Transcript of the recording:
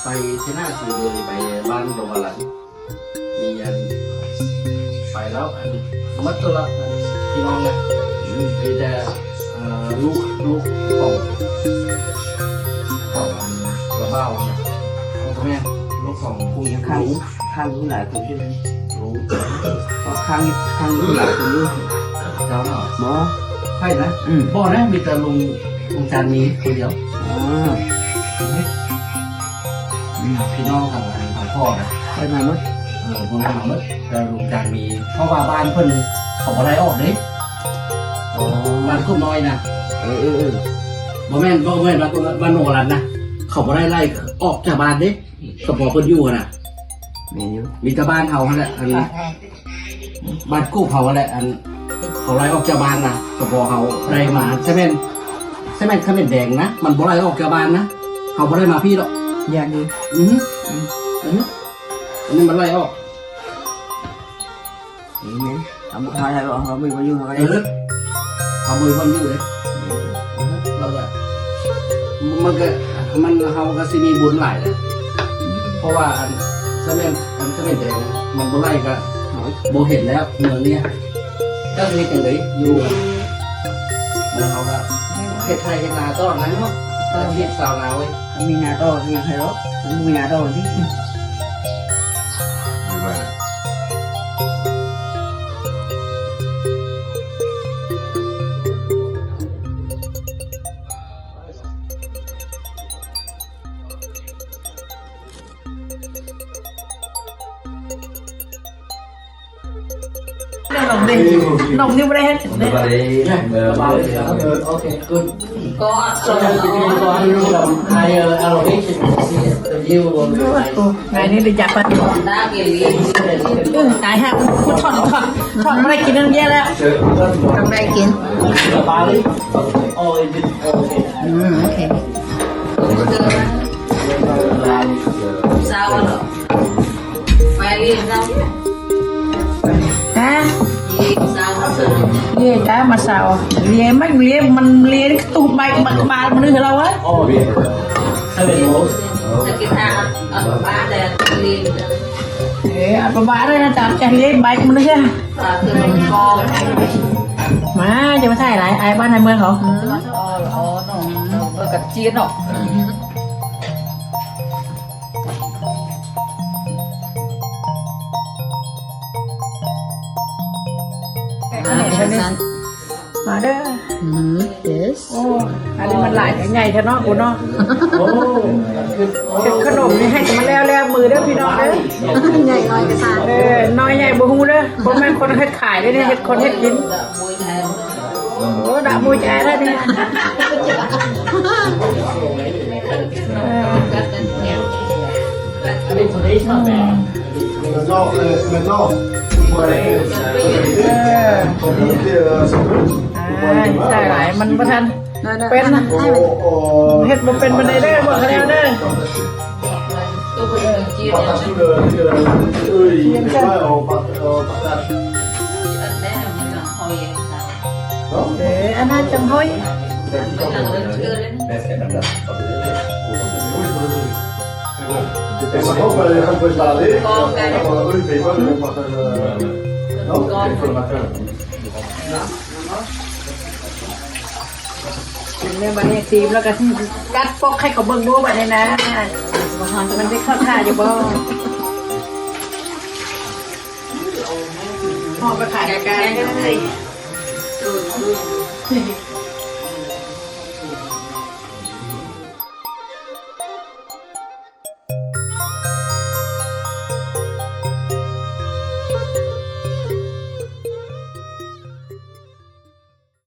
ໄປເຊນາສີເລີຍ ໄປບ້ານດອງວາລັນ ມີອັນ ໄປແລ້ວ ອັນໝົດໂຕລະ ອັນພີ່ນ້ອງນະ ມີແຕ່ ເອີ ລູກ ລູກຂອງ ຂອງອັນລາວບ່າວນະ ເອີ ບໍ່ແມ່ນ ລູກຂອງຜູ້ຍິງ ຄ້າງ ຄ້າງຢູ່ຫຼາຍຄົນຢູ່ ຄ້າງ ຄ້າງຢູ່ຫຼາຍຄົນຢູ່ ເຈົ້າເນາະ ບໍ່ ໃຜນະ ອືມ ບໍ່ນະ ມີແຕ່ລຸງ ລຸງຈານມີຄົນດຽວ ອໍ ອືມ ພີ່ນ້ອງທາງ ທາງພໍ່ນະ ໄປມາໝົດ ເອີ ບໍ່ແມ່ນມາໝົດ ແຕ່ລຸງຈານມີ ເພາະວ່າບ້ານເພິ່ນເຂົາບໍ່ໄລ່ອອກເດ້ ອໍ ບ້ານກົບນ້ອຍນະ ເອີ ເອີ ເອີ ບໍ່ແມ່ນ ບໍ່ແມ່ນບ້ານ ບ້ານໂນລັດນະ ເຂົາບໍ່ໄດ້ໄລ່ອອກຈາກບ້ານເດ້ ສະເພາະເພິ່ນຢູ່ຫັ້ນນະ ແມ່ນຢູ່ ມີແຕ່ບ້ານເຮົາຫັ້ນແຫຼະ ອັນ ບ້ານກູບເຮົາຫັ້ນແຫຼະ ອັນ ເຂົາໄລ່ອອກຈາກບ້ານນະ ສະເພາະເຮົາໄດ້ມາ ຊະແມ່ນ ຊະແມ່ນຂະເໝນແດງນະ ມັນບໍ່ໄລ່ອອກຈາກບ້ານນະ ເຮົາບໍ່ໄດ້ມາພີ້ດອກ ຍາກຢູ່ ອືຮຶ ອືມ ອືຮຶ ອັນນີ້ມັນໄລ່ອອກ ນີ້ແມ່ນ ເຮົາ ເຮົາ ເຮົາ ເຮົາບໍ່ຢູ່ ເຮົາກໍໄດ້ ເອີ ເຮົາບໍ່ຢູ່ ເຮົາບໍ່ຢູ່ເດ້ ແລ້ວກໍ ມັນກໍ ມັນ ເຮົາກໍຊິມີບຸນຫຼາຍແຫຼະ ເພາະວ່າອັນ ຊະແມ່ນ ອັນ ຊະແມ່ນແດງ ມັນບໍ່ໄລ່ກໍບໍ່ເຫັນແລ້ວ ເມືອງນີ້ ຈັກຊິເຮັດຈັ່ງໃດ ຢູ່ ເມືອງເຮົາກໍເຮັດໄຮ່ເຮັດນາຕໍ່ນະເນາະ ອາຊີບຊາວນາເວີຍ ມີນາຕໍ່ ມີຫຍັງໃຫ້ດອກ ມີນາຕໍ່ຕິ ນົມນີ້ ນົມນີ້ບໍ່ໄດ້ເຮັດເດ້ ໂອເຄ ກູດ ກໍ higher elevation ໄງນີ້ໄດ້ຈັບປະ ອື ຕາຍແຮງ ຖອນ ຖອນ ຖອນບໍ່ໄດ້ກິນ ເລື່ອງແຍ່ແລ້ວ ຕ້ອງໄດ້ກິນ ອື ໂອເຄ ຊາວເນາະ ຮະ ເລກາມາຊາວ ເລມັນ ເລມັນ ເລກະຕູບໃບກະບາລມະນຸດເຮົາເອີຍ ເອີ ອັນປະບາດເລີຍນະ ຈາກ ຈາກເລໃບກະມະນຸດ ມາ ຈະມາຖ່າຍຫຼາຍ ອາຍບ້ານອາຍເມືອງເຂົາ ເອີ ເອີ ເອີ ກັບຈີນເນາະ. ມາເດີ ອືມ ເຢສ ໂອ້ ອັນນີ້ມັນຫຼາຍໃຫຍ່ແທ້ເນາະ ກູເນາະ ໂອ້ ເຮັດຂະໜົມນີ້ໃຫ້ມັນແລ້ວໆມືເດີພີ່ນ້ອງເດີ ໃຫຍ່ນ້ອຍກະຊ່າງ ເອີ ນ້ອຍໃຫຍ່ບໍ່ຮູ້ເດີ ບໍ່ແມ່ນຄົນເຮັດຂາຍເດ້ນີ້ ເຮັດຄົນເຮັດກິນ. ໂອ້ ດະມູແຈແທ້ນີ້ ເອີ ເອີ ໃສ່ຫຼາຍມັນບໍ່ທັນເປັນ ເຮັດບໍ່ເປັນປານໃດເດີ ບອກແລ້ວເດີ. ເອີ ອັນນັ້ນຈັ່ງຫ້ອຍ ກິນແລ້ວບັດນີ້ ຊີມແລ້ວກໍກັດປົກໃຫ້ເຂົາເບິ່ງດູບັດນີ້ນະ ມັນຊິເຂົ້າທ່າຢູ່ບໍ່? ເຮົາໄປຂາຍການ